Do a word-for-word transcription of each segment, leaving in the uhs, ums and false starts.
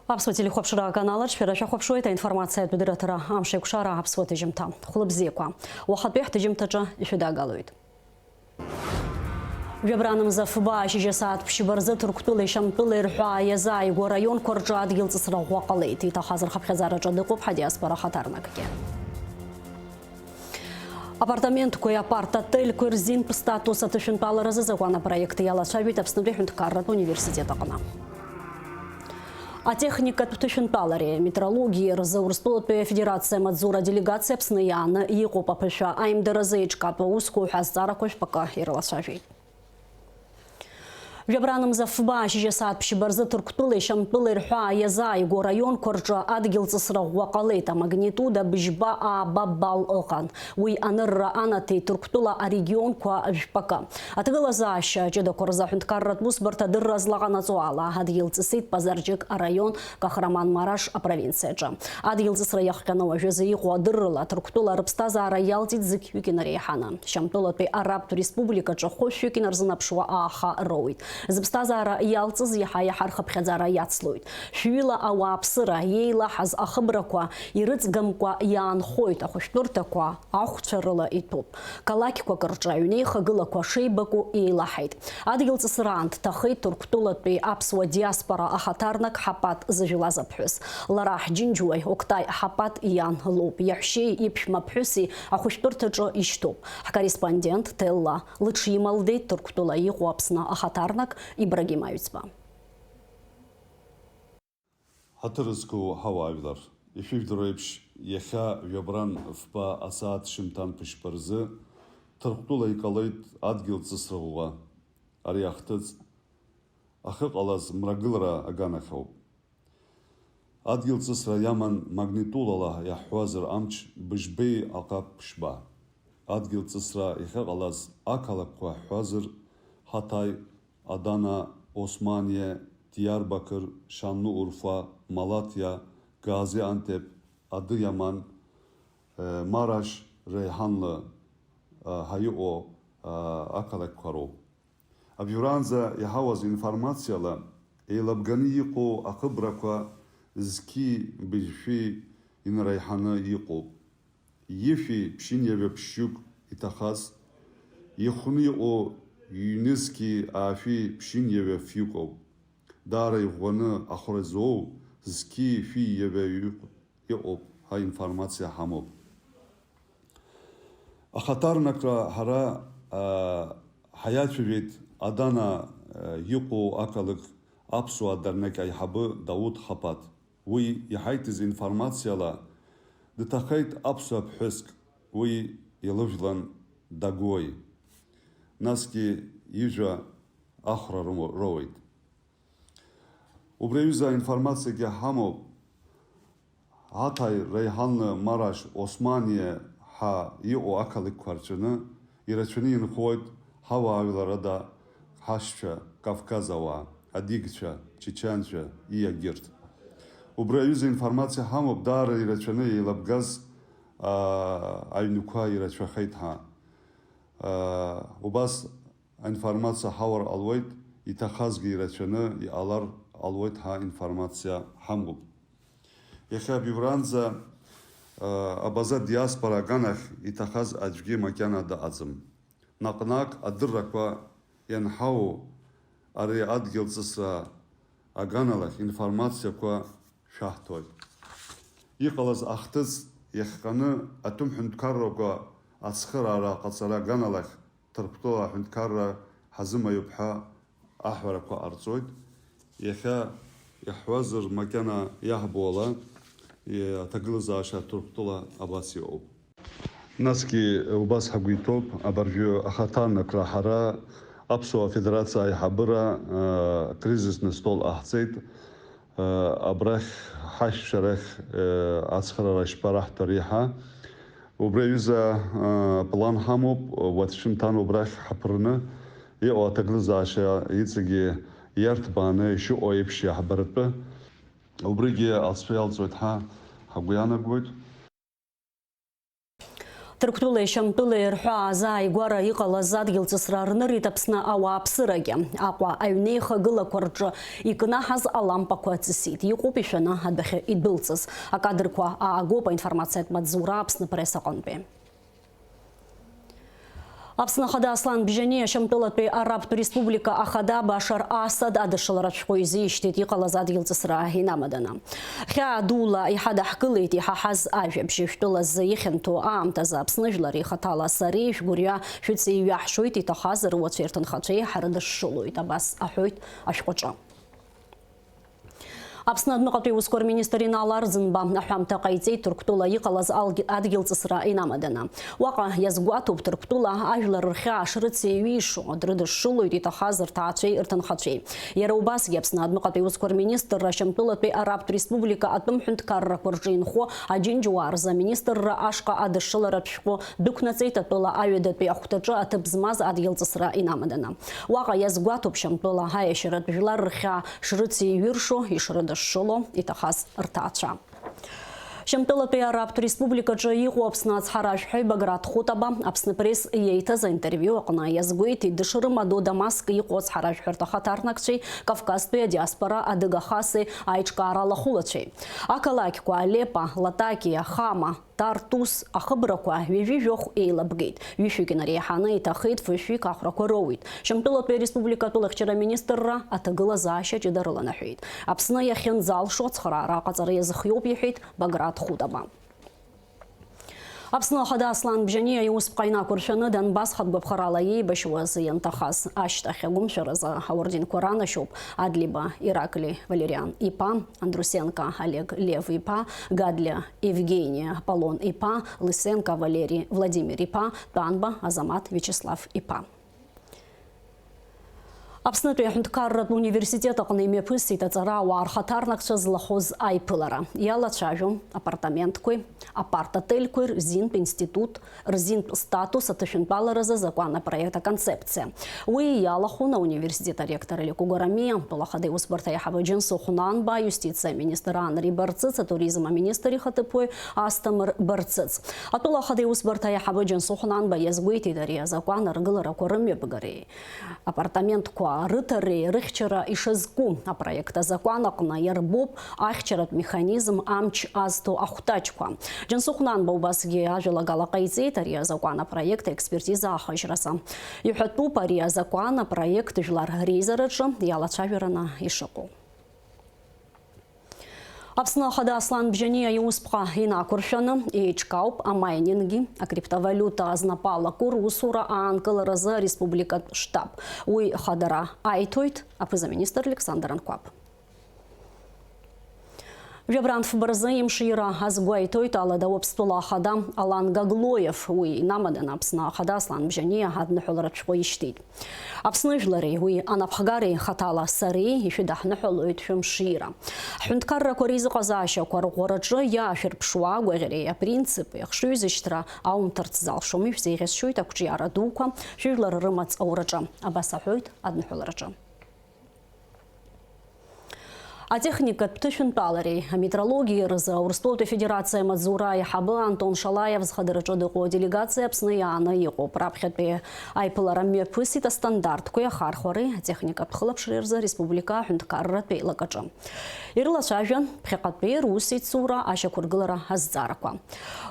Аԥсуа телехәаԥшра аканалаҿ шәара шәахәаԥшуеит аинформациатә дырраҭара Амшеикәшара аԥсуа ҭыжьымҭа. Хәлыбзиақәа. Уахатәи ҳҭыжьымҭаҿы ишәыдагалоит. Жәабранмза фба ашьыжь асааҭ ԥшьба рзы Ҭырқәтәылеи Шьамтәылеи рҳәаа иазааигәоу араионқәа рҿы адгьыл ҵысра ӷәӷәа ҟалеит. Иҭахаз рхыԥхьаӡараҿы дыҟоуп ҳадиаспора ахаҭарнакгьы. Апартаментқәеи апарт-отельқәеи рзинтә статус аҭышәынтәаларазы азакәан апроект иалацәажәеит Аԥснытәи аҳәынҭқарратә университет аҟны. Атехникатә ҭышәынтәалареи аметрологиеи рзы Урыстәылатәи Афедерациа амаҵзура аделегациа Аԥсны иааны иҟоуп аԥышәа аимдаразы еиҿкаатәу аусқәа уҳәа азҵаарақәа жәпакы ирылацәажәеит. Жәабранмза фба ашьыжь асааҭ ԥшьба рзы Ҭырқәтәылеи Шьамтәылеи рҳәаа иазааигәоу араионқәа рҿы адгьыл ҵысра ӷәӷәа ҟалеит, амагнитуда быжьба ааба балл ыҟан. Уи анырра анаҭеит Ҭырқәтәыла арегионқәа жәпакы. Аҭагылазаашьа ҷыдақәа рзы аҳәынҭқарратә усбарҭа адырра злаҟанаҵо ала, адгьыл ҵысит Пазарџьык араион, Кахраман-Мараш апровинциаҿы. Адгьыл ҵысра иахҟьаны уажәазы иҟоу адыррала Ҭырқәтәыла рыԥсҭазаара иалҵит зқьҩык инареиҳаны. Шьамтәылатәи Арабтә Республикаҿы хәышәҩык инарзынаԥшуа ааха роуит. Зыԥсҭазаара иалҵыз иаҳа-иаҳа рхыԥхьаӡара иацлоит. Шәҩыла ауааԥсыра иеилаҳаз ахыбрақәа ирыҵгамкәа иаанхоит, ахәышәтәырҭақәа ахәцәа рыла иҭәуп. Қалақьқәак рҿы аҩнеихагылақәа шеибаку еилаҳаит. Адгьыл ҵысраан дҭахеит Ҭырқәтәылатәи аԥсуа диаспора ахаҭарнак Ҳапат зыжәлаз аԥҳәыс. Лара ҳџьынџьуаҩ Октай Ҳапат иан лоуп, иаҳәшьеи иԥшәма ԥҳәыси ахәышәтәырҭаҿы ишьҭоуп. Ҳкорреспондент Ҭелла лыҽималдеит Ҭырқәтәыла иҟоу Аԥсны ахаҭарнак Ибрагим Аҩӡба. Ҳаҭыр зқәу ҳауаажәлар, ишәыжәдыруеиԥш, иахьа жәабран фба асааҭ шьымҭан ԥшьба рзы Ҭырқәтәыла иҟалеит адгьыл ҵысра ӷәӷәа. Ари ахҭыҵ ахьыҟалаз мрагылара аганахьоуп. Адгьыл ҵысра иаман магнитудала иаҳҳәазар амч быжьбеи аҟап ԥшьба. Адгьыл ҵысра иахьыҟалаз ақалақьқәа ҳҳәазар, Ҳаҭаи, Адана, Османиа, Диарбакыр, Шанлыурфа, Малаҭиа, Газиантеп, Адыиаман, э, Мараш, Реиҳанла, э, ҳәа иҟоу, э, ақалақьқәа роуп. Абжьуранӡа иҳауаз информациала, еилабганы иҟоу ахыбрақәа зқьи быжьшәи инареиҳаны иҟоуп. Ҩышәи ԥшьынҩажәа ԥшьҩык иҭахаз, ихәны иҟоу ҩнызқьи аашәи ԥшьынҩажәа фҩык ауп. Даара иӷәӷәаны ахәра зоу зқьи шәи ҩажәаҩык иҟоуп ҳәа информациа ҳамоуп. Ахаҭарнакра ҳара, аа, ҳаиацәажәеит Адана, аа, иҟоу ақалақь аԥсуа дырнак аиҳабы Дауҭ Ҳапат. Уи иҳаиҭаз информациала, дҭахеит аԥсуа ԥҳәыск, уи илыжәлан Дагәуеи. Насгьы ижәа ахәра рымоу-, роуеит. Убри аҩыза аинформациагьы ҳамоуп. Ҳаҭаи, Реиҳанлы, Мараш, Османиа ҳәа иҟоу ақалақьқәа рҿы ирацәаны инхоит ҳауаажәларада ҳашьцәа, Кавказ ауаа, адигцәа, чеченцәа, и егьырҭ. Убри аҩыза информациа ҳамоуп, даара ирацәаны еилабгаз, аа, аҩнқәа ирацәахеит ҳәа. Аа, убас аинформациа ҳауар ҟалуеит, иҭахазгьы ирацәаны иҟалар ҟалуеит ҳәа информациа ҳамоуп. Иахьа абиуранӡа, аа, абаза диаспора аганахь иҭахаз аӡәгьы макьана дыҟаӡам. Наҟ-наҟ адыррақәа ианҳауоу ари адгьыл ҵысра аганалахь информациақәа шәаҳҭоит. Иҟалаз ахҭыс иахҟьаны аҭыԥ ҳәынҭқаррақәа ацхыраара аҟаҵара аганалахь Ҭырқәтәыла аҳәынҭқарра ҳазымаиоуп ҳәа аҳәарақәа ҟарҵоит. Иахьа иаҳҳәазар, макьана иаҳбо ала, и-, аҭагылазаашьа Ҭырқәтәыла абас иҟоуп. Насгьы убас ҳагәы иҭоуп, абыржәы ахаҭарнакра ҳара Аԥсуа Федерациа аиҳабыра, а, кризисный стол ҟаҳҵеит. Абрахь ҳашьцәа рахь, ацхыраара шԥараҳҭари ҳәа. Убри аҩыза, план ҳамоуп, уаҵәшьҭан убрахь ҳаԥырны иҟоу аҭагылазаашьа иҵегьы иарҭбааны ишыҟоу еиԥш иаҳбаратәы. Убригьы алҵшәа иалҵуеит ҳәа ҳгәы иаанагоит. Ҭырқәтәылеи Шьамтәылеи рҳәаа азааигәара иҟалаз адгьылҵысра рнырит Аԥсны ауааԥсырагьы. Аҟәа аҩнеихагылақәа рҿы икнаҳаз алампақәа ҵысит. Иҟоуп ишәаны адәахьы идәылҵыз. Акадрқәа аагоуп аинформациатә маҵзура Аԥсны Пресс аҟынтәи. Аԥсны Ахада Аслан Бжьаниа Шьамтәылатәи Арабтә Республика Ахада Башар Асад адышшыларатә шәҟәы изишьҭит иҟалаз адгьылҵысра инамаданы. Хьаа дула иҳадаҳкылеит иҳаҳаз ажәабжь. Жәтәыла ззы ихьанҭоу аамҭазы Аԥсны жәлари хаҭала сареи шәгәырҩа шәыцеиҩаҳшоит, иҭахазар уацәеи рҭынхацәеи ҳрыдышшылоит, абас аҳәоит ашәҟәаҿы. Аԥсны адәныҟатәи усқәа рминистр Инал Арӡынба аҳәамҭа ҟаиҵеит Ҭырқәтәыла иҟалаз алгьы-, адгьылҵысра инамаданы. Уаҟа иазгәаҭоуп, Ҭырқәтәыла ажәлар рхьаа шрыцеиҩишо, дрыдышшылоит иҭахаз рҭаацәеи рҭынхацәеи. Иара убасгьы Аԥсны адәныҟатәи усқәа рминистрра Шьамтәылатәи Арабтә Республика атәым ҳәынҭқаррақәа рҿы инхо Аџьынџьуаа рзы аминистрра ашҟа адышшыларатә шәҟәы дәықәнаҵеит атәыла аҩадатәи ахәҭаҿы аҭыԥ змаз адгьылҵысра инамаданы. Уаҟа иазгәаҭоуп Шьамтәыла аиашьаратә жәлар рхьаа шрыцеиҩыршо, ишрыдышшыло, иҭахаз рҭаацәа. Шьамтәылатәи Арабтә Республикаҿы иҟоу Аԥсны ацҳаражәҳәаҩ Баграт Хәытаба Аԥсны Пресс иеиҭаз аинтервиу аҟны иазгәеиҭеит, дышрымадоу Дамаск иҟоу ацҳаражәҳәарҭа хаҭарнакцәеи Кавказтәи адиаспора Адыга Хасеи аиҿкаара алахәылацәеи. Ақалақьқәа Алеппо, Латакиа, Хама, Тартус ахыбрақәа ҩажәи жәохә еилабгеит. Ҩышәҩык инареиҳаны иҭахеит, фышәҩык ахәрақәа роуит. Шьамтәылатәи ареспубликатәылахьчара аминистрра аҭагылазаашьа ҷыда рыланаҳәеит. Аԥсны иахьынӡалшо ацхыраара аҟаҵара иазхиоуп, иҳәеит Баграт Хәытаба. Аԥсны Ахада Аслан Бжьаниа иусԥҟа инақәыршәаны Донбасс хатә гәаԥхарала иеибашьуаз ианҭахаз ашьҭахь агәымшәаразы аорденқәа ранашьоуп Адлиба Ираклий Валериан иԥа, Андрусенко Олег Лев иԥа, Гадлиа Евгений Аполлон иԥа, Лысенко Валерий Владимир иԥа, Тәанба Азамаҭ Виачеслав иԥа. Аԥснытәи аҳәынҭқарратә университет аҟны имҩаԥысит аҵарауаа рхаҭарнакцәа злахәыз аиԥылара. Иалацәажәон апартаментқәеи апартательқәеи рзинтә институт, рзинтә статус аҭышәынтәаларазы азакәан апроект аконцепциа. Уи иалахәын ауниверситет аректор Алику Гәарамиа, атәыла ахада иусбарҭа аиҳабы Џьансыхә Нанба, аиустициа аминистр Анри Барцыц, атуризм аминистр ихаҭыԥуаҩ Асҭамыр Барцыц. Атәыла ахада иусбарҭа аиҳабы Џьансыхә Нанба иазгәеиҭеит ари азакәан аргыларақәа рымҩаԥгареи апартаментқәа рыҭареи рыхьчара ишазку. Апроект азакәан аҟны иарбоуп ахьчаратә механизм, амч азҭо ахәҭаҷқәа. Џьансыхә Нанба убасгьы ажәалагала ҟаиҵеит ари азакәан апроект аекспертиза ахыжьразы. Иҳәатәуп, ари азакәан апроект жәлар реизараҿы иалацәажәараны ишыҟоу. Аԥсны Ахада Аслан Бжьаниа иусԥҟа инақәыршәаны еиҿкаауп амайнинги акриптовалиута знапы алаку русура аанкыларазы ареспубликатә штаб. Уи хадара аиҭоит аԥыза-министр Александр Анқәаб. Жәабрантә фба рзы имшира азгәеиҭоит Алада Уаԥстәыла Ахада Алан Гаглоев. Уи инамаданы Аԥсны Ахада Аслан Бжьаниа адныҳәаларатә шәҟәы ишьҭит. Аԥсны жәлари уи анапхгареи хаҭала сареи ишәыдаҳныҳәалоит шәымшира. Ҳҳәынҭқаррақәа реизыҟазаашьақәа рӷәӷәараҿы иаашәырԥшуа агәаӷьреи апринципи ахшыҩзышьҭра аумҭарц залшом, ишәзеиӷьасшьоит ақәҿиара дуқәа шәыжәлар рымаҵ аураҿы, абас аҳәоит адныҳәалараҿы. Атехникатә ҭышәынтәалареи аметрологиеи рзы Урыстәылатәи Афедерациа амаҵзура аиҳабы Антон Шалаев зхадараҿы дыҟоу аделегациа Аԥсны иааны иҟоуп. Раԥхьатәи аиԥылара мҩаԥысит астандартқәеи ахархәареи атехникатә хылаԥшреи рзы ареспублика аҳәынҭқарратә еилакаҿы. Ирылацәажәан ԥхьаҟатәи русеицура ашьақәыргылара азҵаарақәа.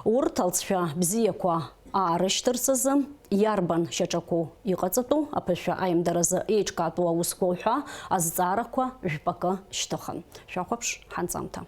Урҭ алҵшәа бзиақәа аарышьҭырц азы иарбан шьаҿақәоу иҟаҵатәу, аԥышәа аимдаразы еиҿкаатәу аусқәа уҳәа азҵаарақәа жәпакы шьҭыхын. Шәахәаԥш ҳанҵамҭа.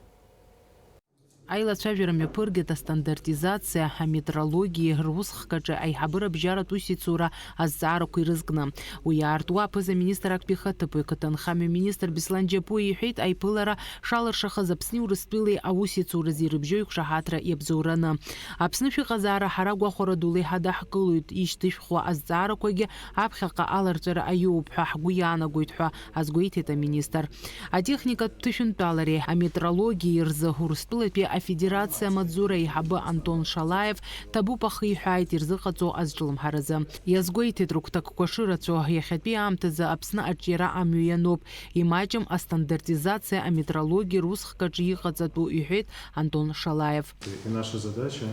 Аилацәажәара мҩаԥыргеит астандартизациа, аметрологиеи русхкаҿы аиҳабыра бжьаратә усеицура азҵаарақәа ирызкны. Уи иаартуа аԥыза-министр актәи ихаҭыԥуаҩ, ақыҭанхамҩа министр Беслан Џьапуа иҳәеит, аиԥылара шалыршахаз Аԥсни Урыстәылеи аусеицуразы ирыбжьоу иқәшаҳаҭра иабзоураны. Аԥсны шәыҟазаара ҳара гәахәара дула иҳадаҳкылоит, ишьҭышәхуа азҵаарақәагьы аԥхьаҟа аларҵәара аиуоуп ҳәа ҳгәы иаанагоит ҳәа азгәеиҭеит аминистр. Атехникатә ҭышәынтәалареи аметрологиеи рзы Урыстәылатәи Афедерациа амаҵзура аиҳабы Антон Шалаев ҭабуп ахиҳәааит ирзыҟаҵоу азҿлымҳаразы. Иазгәеиҭеит, рыгәҭакқәа шырацәоу, иахьатәи аамҭазы Аԥсны аҿиара амҩа иануп, имаҷым астандартизациа аметрологиа русхкаҿы иҟаҵатәу, иҳәеит Антон Шалаев. И наша задача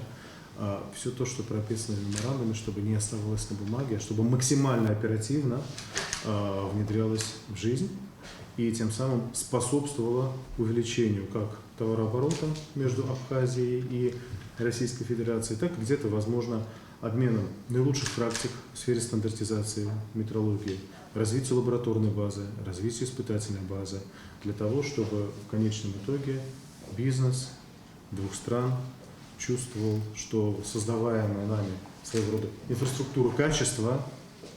А все то, что прописано в меморандуме, чтобы не оставалось на бумаге, а чтобы максимально оперативно а, внедрялось в жизнь и тем самым способствовало увеличению как товарооборота между Абхазией и Российской Федерацией, так и где-то, возможно, обменом наилучших практик в сфере стандартизации метрологии, развитию лабораторной базы, развитию испытательной базы, для того, чтобы в конечном итоге бизнес двух стран чувствовал, что создаваемая нами своего рода инфраструктура качества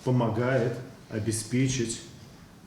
помогает обеспечить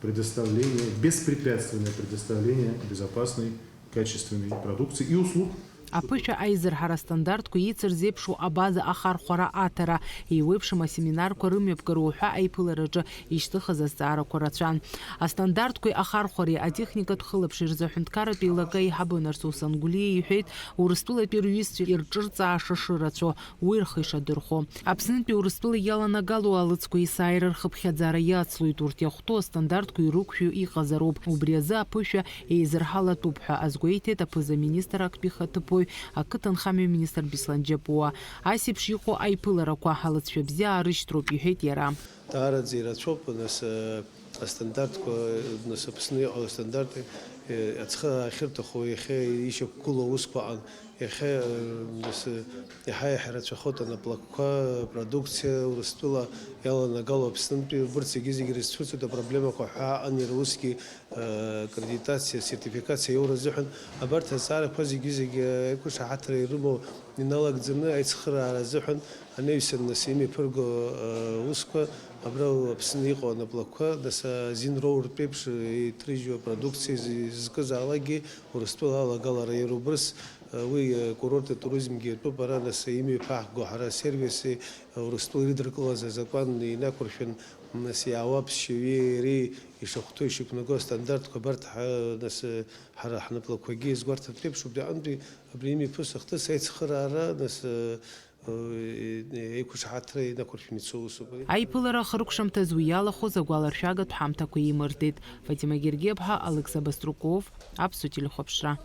предоставление, беспрепятственное предоставление безопасной, качественной продукции и услуг. Аԥышәа аизырҳара астандартқәа еицырзеиԥшу абаза ахархәара аҭара, еиуеиԥшым асеминарқәа рымҩаԥгароу ҳәа аиԥылараҿы ишьҭыхыз азҵаарақәа рацәан. Астандартқәеи ахархәареи атехникатә хылаԥшреи рзы аҳәынҭқарратә еилакы аиҳабы Нарсоу Сангәлиа иҳәеит, Урыстәылатәи рҩызцәа ирҿырҵааша шырацәоу, уи рхы ишадырхәо. Аԥснынтәи Урыстәыла иаланагало алыцқәа есааира рхыԥхьаӡара иацлоит, урҭ иахәҭоу астандартқәа ирықәшәо иҟазароуп. Убри азы аԥышәа еизырҳалатәуп ҳәа азгәеиҭеит аԥыза-министр актәи хаҭыԥуаҩ, ақыҭанхамҩа министр Беслан Џьапуа. Ас еиԥш иҟоу аиԥыларақәа алыҵшәа бзиа аарышьҭроуп, иҳәеит иара. Даараӡа ирацәоуп, нас, э, астандартқәа, нас, Аԥсны иҟоу астандартқәа, э, ацхыраара ахьырҭаху иахьа ишьақәгылоу аусқәа аҟан, иахьа, э, нас, э, иаҳа-иаҳа ирацәахоит анаплакқәа, апродукциа, Урыстәыла иаланагало Аԥснынтәи, убырҭ зегьы-зегьы ирызцәырҵуеит апроблемақәа ҳәа аҟан иара усгьы, аккредитациа, асертификациа иоура азыҳәан, абарҭ азҵаарақәа зегьы-зегьы аиқәышаҳаҭра ирымоу иналагӡаны аицхыраара азыҳәан анаҩсан нас имҩаԥырго аусқәа абра Аԥсны иҟоу анаплакқәа, нас азин роуртә еиԥш иҭрыжьуа апродукциа зы-, зкызаалакгьы Урыстәыла алагалара иара убырс, уи акурорттә туризмгьы иатәуп, ара нас имҩаԥаҳго ҳара асервиси Урыстәыла ирыдыркылаз азакәан инақәыршәан, нас иаауа аԥсшьаҩи иареи ишахәҭоу ишықәнаго астандартқәа абарҭ ҳа-, нас, ҳара ҳнаплақәагьы иазгәарҭартә еиԥш, убри аҟынтәи абри имҩаԥысо ахҭыс аицхыраара, нас, еиқәышаҳаҭра инақәыршәаны ицо усуп. Аиԥылара ахыркәшамҭаз уи иалахәыз агәаларшәагатә ҳамҭақәа еимырдеит. Фатима Гергиаԥҳа, Алықьса Баструков, Аԥсуа телехәаԥшра.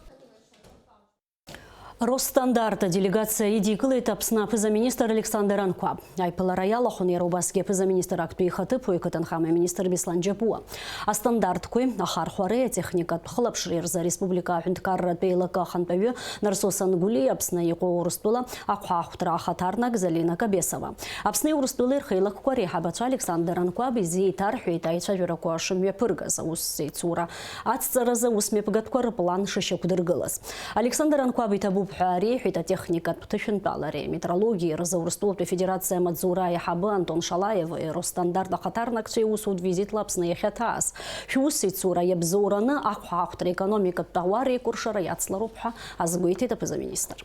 Росстандарт аделегациа идикылеит Аԥсны аԥыза-министр Александр Анқәаб. Аиԥылара иалахәын иара убасгьы аԥыза-министр актәи ихаҭыԥуаҩ, ақыҭанхамҩа министр Беслан Џьапуа. Астандартқәеи ахархәареи атехникатә хылаԥшреи рзы ареспублика аҳәынҭқарратә еилакы ахантәаҩы Нарсоу Сангәлиа, Аԥсны иҟоу Урыстәыла ахәаахәҭра ахаҭарнак Залина Кабесова, Аԥсни Урыстәылеи рхеилакқәа реиҳабацәа Александр Анқәаб изеиҭарҳәеит аицәажәарақәа шымҩаԥыргаз, аус еицура ацҵаразы аусмҩаԥгатәқәа рыплан шышьақәдыргылаз. Александр Анқәаб иҭабуп ҳәа реиҳәеит атехникатә ҭышәынтәалареи аметрологиеи рзы Урыстәылатәи Афедерациа амаҵзура аиҳабы Антон Шалаеви Росстандарт ахаҭарнакцәеи аусутә визит Аԥсны иахьаҭааз. Шәус ицура иабзоураны ахәаахәҭра економикатә тауар еикәыршара иацлароуп ҳәа азгәеиҭеит аԥыза-министр.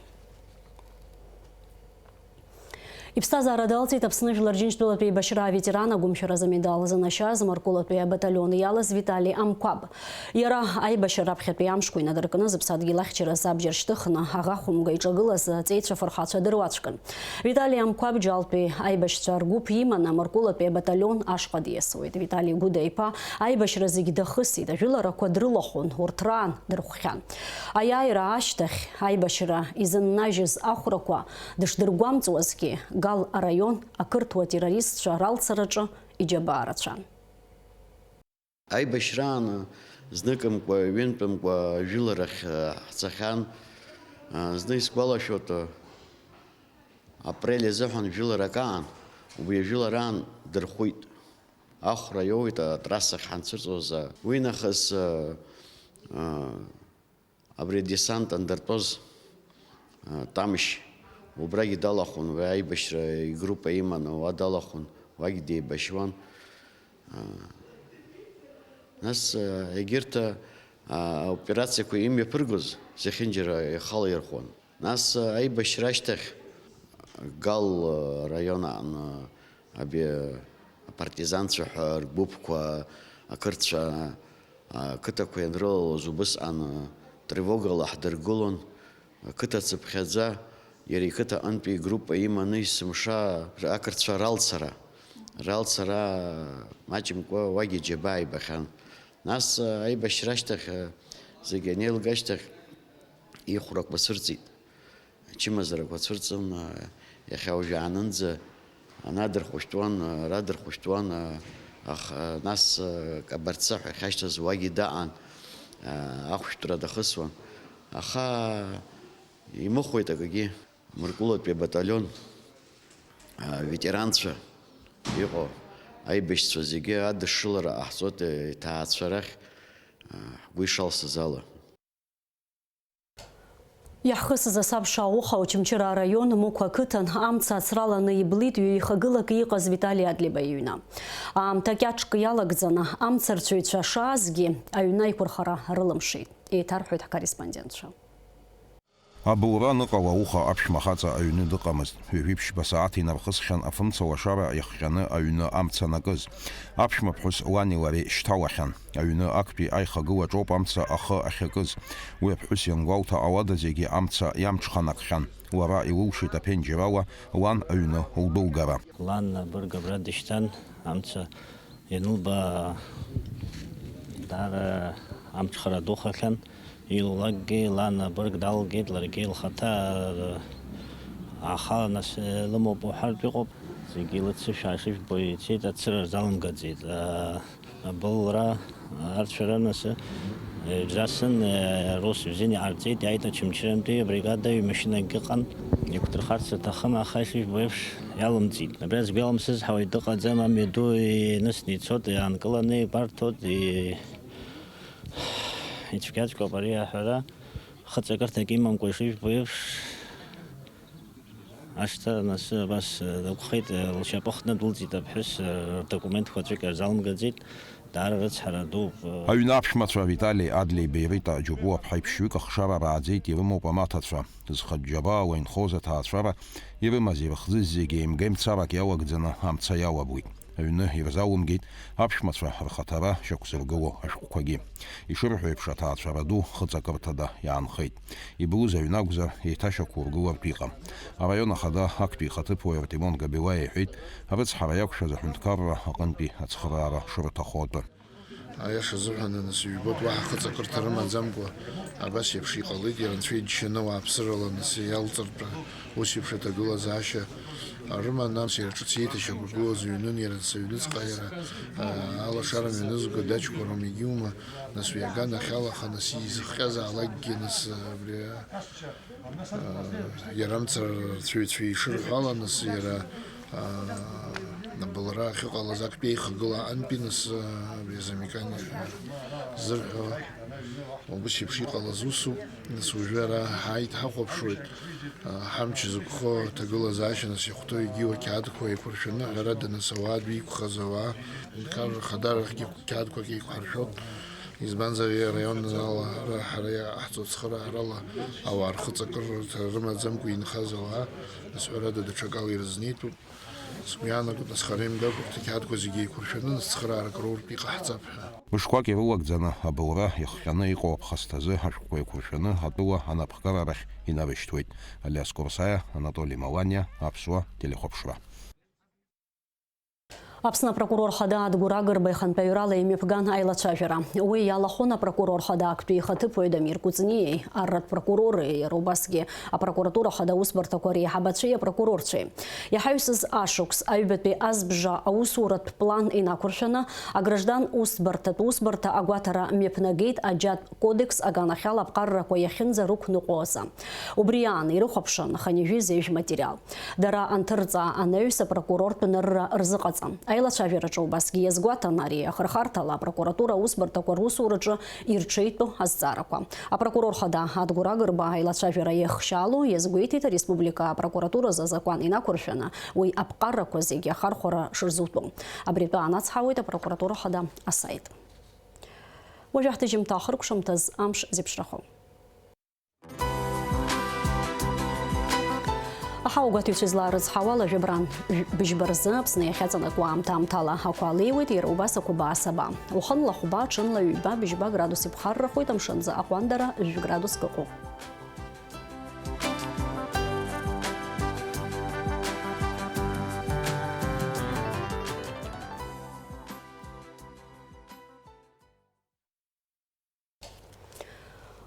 Иԥсҭазаара далҵит Аԥсны Жәлар Џьынџьтәылатә еибашьра аветеран агәымшәаразы амедал занашьаз Маркулатәи абаталион иалаз Витали Амқәаб. Иара аибашьра раԥхьатәи амшқәа инадыркны зыԥсадгьыл ахьчаразы абџьар шьҭыхны аӷа хәымга иҿагылаз аҵеицәа фырхацәа дыруаӡәкын. Витали Амқәаб Џьалтәи аибашьцәа ргәыԥ иманы Маркулатәи абаталион ашҟа диасуеит. Витали Гәыда-иԥа аибашьра зегь дахысит, ажәыларақәа дрылахәын, урҭ раан дырхәхьан. Аиааира ашьҭахь аибашьра изыннажьыз ахәрақәа дышдыргәамҵуазгьы, Гал араион ақырҭуа террористцәа ралцараҿы иџьабаа рацәан. Аибашьраан зныкымкәа, ҩынтәымкәа ажәыларахь, э, ҳцахьан. Э, зны исгәалашәоит, э, апрель азыҳәан жәыларак аан, убри ажәылараан дырхәит. Ахәра иоуеит атрассахь ҳанцәырҵуаз. Уи нахыс, э, э, Абри адесант андыртәоз, а, Тамшь, убрагьы далахәын, уи аибашьра игруппа иманы уа далахәын, уагь деибашьуан. А, нас, а, егьырҭ, а, аоперациақәа имҩаԥыргоз зехьынџьара ихала ирхәон. Нас, а, аибашьра ашьҭахь Гал, а, раион аҟны Абри апартизанцәа ҳәа ргәыԥқәа ақырҭцәа ақыҭақәа ианрылалоз убысҟан тревогала ҳдыргылон, ақыҭа цыԥхьаӡа иара иқыҭа аҟынтәи игруппа иманы есымша ақырҭцәа ралцара, ралцара маҷымкәа уагь иџьабаа ибахьан. Нас аибашьра ашьҭахь, зегь анеилга ашьҭахь, ихәрақәа цәырҵит. Ачымазарақәа цәырҵын, а, Иахьа уажәаанынӡа ана дырхәышәтәуан, ара дырхәышәтәуан, аха нас Кабарцыҳәа иахьашьҭаз уагьы даҟан, ахәшәтәра дахысуан. Аха имыхәеит акгьы. Мыркәылатәи абаталион аветеранцәа иҟоу аибашьцәа зегьы адышшылара ҟаҳҵоит иҭаацәа рахь, ҳгәы ишалсыз ала. Иаҳхысыз асабша ауха Очамчыра араион Мықә ақыҭан амца ацраланы иблит ҩеихагылак иҟаз Витали Адлеба иҩны. Аамҭа кьаҿк иалагӡаны амцарцәаҩцәа шаазгьы, аҩны аиқәырхара рылымшеит. Еиҭарҳәоит ҳкорреспондентцәа. Абылра аныҟала ауха аԥшәма хаҵа аҩны дыҟамызт. Ҩажәи ԥшьба сааҭ инархысхьан афымца лашара иахҟьаны аҩны амца анакыз. Аԥшәма ԥҳәыс лани лареи шьҭалахьан. Аҩны актәи аихагылаҿоуп амца ахы ахьакыз. Уи аԥҳәыс иангәалҭа ауада зегьы амца иамҽханакхьан. Лара илылшеит аԥенџьырала лан аҩны лдәылгара. Лан абырг абра дышьҭан, амца ианылба, даара амҽхара духахьан. Илулакгьы лан абырг далгеит, ларгьы лхаҭа ахала нас лымоуп уҳәартә иҟоуп. Зегьы лыццышә аашышәбо ицеит, ацыра рзалымгаӡеит. Абылра арцәара нас, ибзасын, рус бзианы иҟарҵеит, иааит Очамчырантәи абригада, ҩ-машьынакгьы ыҟан, иқәдырхарц аҭахым, аха ишыжәбо еиԥш иалымҵит. Абри азгәаламсыз ҳауаҩ дыҟаӡам, амҩаду инысны ицоит, иаанкыланы ибарҭоит, и-, ицәгьаҵәҟьоуп ари аҳәара, хыҵакырҭак имамкәа ишыжәбо еиԥш. Ашҭа анасы абас, э, дықәхеит, э, лшьапы хтны дәылҵит аԥҳәыс, э, рдокументқәа ҵәык иарзалымгаӡеит, даара рыцҳара дууп, э. Аҩны аԥшәмацәа Витали Адлеи Берита Џьопуа ԥҳаи ԥшьҩык ахшара рааӡеит, ирымоуп амаҭацәа. Зхатә џьабаала инхоз аҭаацәара ирымаз ирыхӡыз зегьы еимга-еимцарак иалагӡаны амца иалаблит. Аҩны ирзалымгеит аԥшәмацәа рхаҭара шьақәзыргыло ашәҟәқәагьы. Ишырҳәо еиԥш, аҭаацәара ду хыҵакырҭада иаанхеит. Иблыз аҩны акәзар, еиҭашьақәургылартә иҟам. Араион ахада актәи ихаҭыԥуаҩ Артемон Габилаиа иҳәеит, арыцҳара иақәшәаз аҳәынҭқарра аҟынтәи ацхыраара шырҭаху атәы. Аиаша азыҳәан, нас, ижәбоит, уаҳа хыҵакырҭа рымаӡамкәа абас еиԥш иҟалеит, иара анцәа иџьшьаны ауааԥсырала, нас, иалҵыртәа ус еиԥш аҭагылазаашьа рыман, нас, иара ҿыц еиҭашьақәыргылоз ҩнын, иара, нас, аҩныҵҟа иара, а, алашара мҩанызго даҷқәа роума, егьиума, нас, уи аганахьала, аха, нас, изыхҟьазаалакгьы, нас, абри, а, иара амцарцәаҩцәа ишырҳәо ала, нас, иара, аа, абылра ахьыҟалаз актәи аихагыла аҟынтәи, нас, аа, абри азамекани зырҳәо, убыс еиԥш иҟалаз усуп. Нас уажәы ара ҳааит, ҳахәаԥшуеит, аа, ҳамч зықәхо аҭагылазаашьа, нас, иахәҭоу егьиу ақьаадқәа еиқәыршәаны, ҳәарада, нас, ауаа адәы иқәхаз ауаа, Аҳәынҭқарра Ахадарахьгьы қьаадқәак еиқәҳаршәоит. Избанзар, ари араион ала ара ҳара иаҳҵо ацхыраарала ауаа рхы ҵакырҭа рымаӡамкәа инхаз ауаа, нас, ҳәарада, даҽакала ирызнеитәуп. Сгәы иаанагоит, нас, хара имгакәа урҭ ақьаадқәа зегьы еиқәыршәаны, нас, цхыраарак роуртә иҟаҳҵап ҳәа. Мышқәак ирылагӡаны абылра иахҟьаны иҟоу аԥхасҭазы ашәҟәқәа еиқәыршәаны атәыла анапхгара рахь инарышьҭуеит. Алиас Курсаиа, Анатоли Маланиа, Аԥсуа телехәаԥшра. Аԥсны апрокурор хада Адгәыр Агрба ихантәаҩрала имҩаԥган аилацәажәара. Уи иалахәын апрокурор хада актәи ихаҭыԥуаҩ Дамир Кәыҵниеи, арратә прокурори, иара убасгьы апрокуратура хада аусбарҭақәа реиҳабацәеи апрокурорцәеи. Иаҳаҩсыз ашықәс аҩбатәи азбжа аусуратә план инақәыршәаны, аграждан усбарҭатә усбарҭа агәаҭара мҩаԥнагеит аџьатә кодекс аганахьала аԥҟаррақәа иахьынӡарықәныҟәо азы. Убри аан ирыхәаԥшын хынҩажәи зежә материал. Дара анҭырҵаа анаҩс апрокурортә нырра рзыҟаҵан. Аилацәажәараҿы убасгьы иазгәаҭан ари ахырхарҭала апрокуратура аусбарҭақәа русураҿы ирҽеитәу азҵаарақәа. Апрокурор хада Адгәыр Агрба аилацәажәара иахшьаало иазгәеиҭеит ареспублика апрокуратуразы азакәан инақәыршәаны уи аԥҟарақәа зегьы ахархәара шырзутәу. Абри атәы аанацҳауеит апрокуратура хада асаит. Уажәы ҳҭыжьымҭа ахыркәшамҭаз амш зеиԥшрахо. Аҳауа гәаҭаҩцәа излаарыцҳауала, жәабран быжьба рзы Аԥсны иахьаҵанакуа аамҭа-аамҭала ақәа леиуеит, иара убас ақәабаа саба. Уахынла хәба, ҽынла ҩба, быжьба градус иԥхаррахоит, амшынӡы аҟәандара жәградуск ыҟоуп.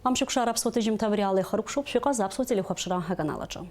Амшықәшара аԥсуа ҭыжьымҭа абри ала ихыркәшоуп, шәыҟаз аԥсуа телехәаԥшра аканалаҿы.